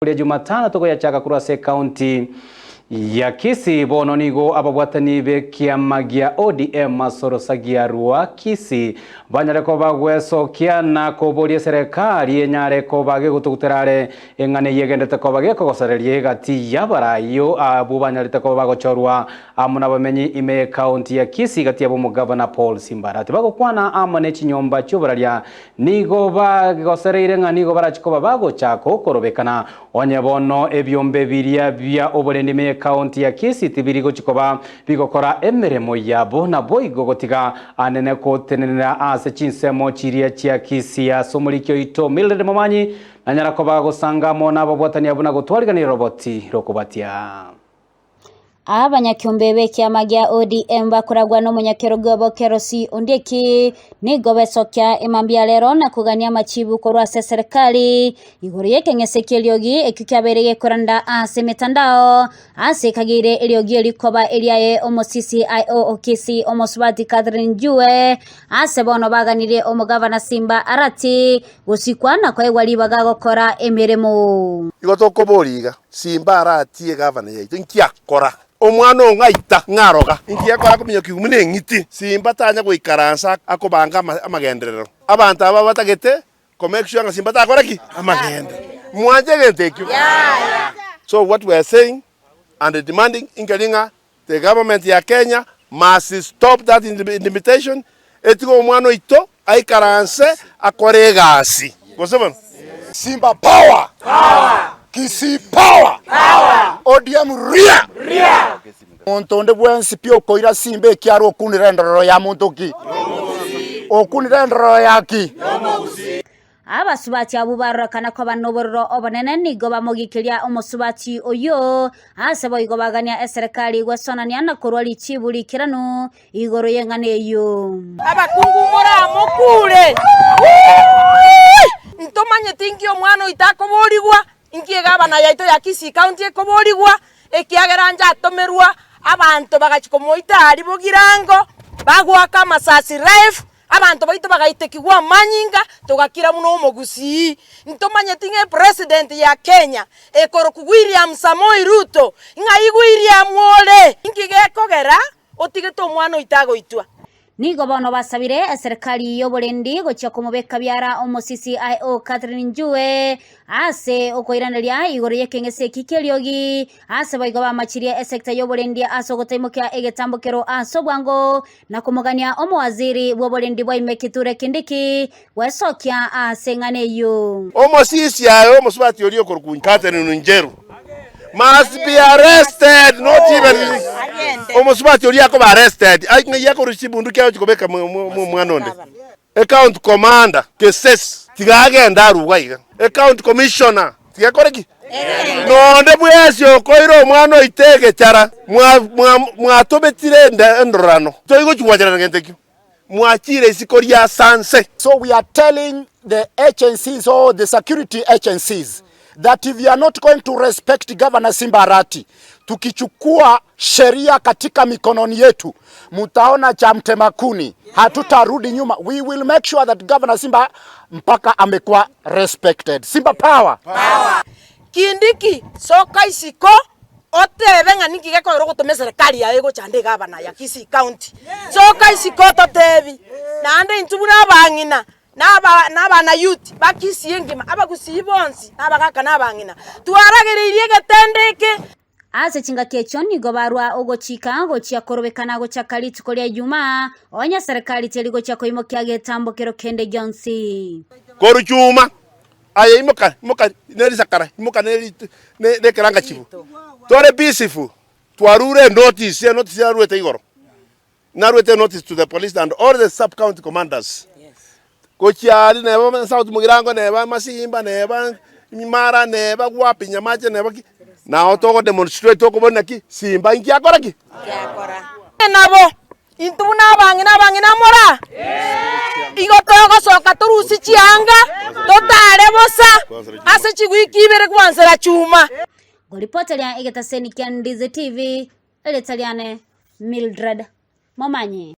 Ria Jumatano togoyachaka korwa ase ekaunti ya Kisii. Bono nigo ababwatani b'ekiama gia ODM ase orosagia rwa Kisii banyare koba gwesokia na koboria eserekari enyare koba gegotugutera are eng'ana eyio egenderete koba gekogosareria egati y'abaraio abwo banyarete koba bagochorwa amo nabamenyi ime y'ekaunti ya Kisii gati yabo omogavana Paul Simbarati. Bagokwana amo ne chinyomba chi'oboraria Nigo bagosereire ng'a nigo barache koba bagochaka okorobekana. Onye bono ebiombe biria bia oborendi ime y'ekaunti ya Kisii tibiri gochi koba bigokora emeremo yabo, naboigo gotiga anene gotenenera ase chinsemo chiria chia Kisii ase omoriki oito Mildred Momanyi nanyara koba gosanga amo nababwatani abwo na gotwariganera roboti rokobatia. Abanyakiombe b'ekiama gia ODM bakoragwa n'omonyakerogo obo Kerosi Ondieki nigo besokia emambia rero na kogania amachibu korwa ase eserekari igoro y'ekeng'ese ki'eriogi ekio kiabeire gekoranda ase emetandao ase ekageire eriogi eri koba eriaye omo CCIO o Kisii omosubati Catherine Njue ase bono baganirie omogavana Simba Arati gosikwa na koegwa ribaga gokora emeremo. Igo tokoboria iga, Simba aratie egavana yaito, inki akora? Omwana oo ng'aita, ng'aroga, inki akora akominyokia buna eng'iti? Simba tanya goikaransa akobanga amagenderero. Abanto aba batagete ko make sure ng'a Simba takora ki? Amagenderero. Mwanche egento ekio? So what we are saying and demanding nkeri ng'a the government ya Kenya must stop that intimidation, etige omwana oito aikaranse akore egasi. Gose bono? Simba power! Kisii power! ODM ria! Monto onde bwensi pi okoira simba ekiara okunire endorero ya monto ki? Okunire endorero ya ki? Abasubati abwo barorekana koba nobororo obonene nigo bamogikeria omosubati oyio, ase boigo bagania eserekari gwesonania na korua richibu riikeranu igoro y'eng'ana eyio. Abakungu moramokure, Wuuii! Ntomanyeti inki omwana oito akoborigwa, inki egavana yaito ya Kisii County ekoborigwa, ekiagera inche atomerwa abanto bagachia komoita aria Bogirango, bagoaka amasasi live, Abanto baito bagaitekigwa amanyinga, togakira buna omogusii. Ntomanyeti ng'a epresident ya Kenya ekorokwa William Samoei Ruto, ng'ai William ore? Inki gekogera otigete omwana oito agoitwa? Nigo bono basabire eserekari y'oborendi gochia komobeka biara omosisi IO Catherine Njue ase okoiraneria igoro y'ekeng'ese eki ki'eriogi ase boigo bamachirie esecta y'oborendi ase ogotaimokia egetambokero ase obwango na komogania omowaziri bw'oborendi bwa ime Kithure Kindiki gwesokia ase eng'ana eyio. Omosisi aye omosubati oria okorokwa Catherine Njeru must be arrested not even omosubati oria akoba arrested ai ng'ai akorusia chibunduki agochi kobeka mwana onde. Ecounty commander Kesesi tiga agende arue iga iga. Ecounty commissioner tiga akore ki? Nonde bwesi okoira omwana oito egechara mwatobetire endorano toigochi gwancherana gento ekio mwachire isiko ria sanse. So we are telling the agencies or the security agencies that if you are not going to respect Governor Simba Arati, tukichukua sheria katika mikononi yetu mutaona cha mtema kuni, hatutarudi nyuma. We will make sure that Governor Simba mpaka amekuwa respected. Simba power. Power. Kindiki, soka isiko otebe ng'a ninki gekogera ogotoma eserekari yaye egochanda egavana ya Kisii County. Soka isiko ototebi naende intwe buna abang'ina na aba na abana youth ba Kisii engima, abagusii bonsi, na abagaka na abang'ina, twaragereirie egetende eke. Ase chingaki echio nigo barua ogochika gochia korobekana gochaka rituko ria Ijumaa, onye serikali teri gochia koimokia getambokero kende gionsi. Korwa chuma, aye imoka, imoka ne risakara, imoka ne rit ne ekerangachibo. Tore peaceful, twarure enotice, enotice yaruete igoro. Naruete enotice to the police and all the sub county commanders. Gochia aria neba South Mugirango neba Masimba neba Mara neba wapi Nyamache neba ki, nao togo demonstrate tokobori naki Simba inki akora ki? Nabo intwe buna abang'ina abang'ina mora igo togosoka torusie chianga totare bosa ase chiwiki ibere gwansera chuma. Ngoripoteria egetaseni kia Ndizi TV, erieta riane Mildred Momanyi.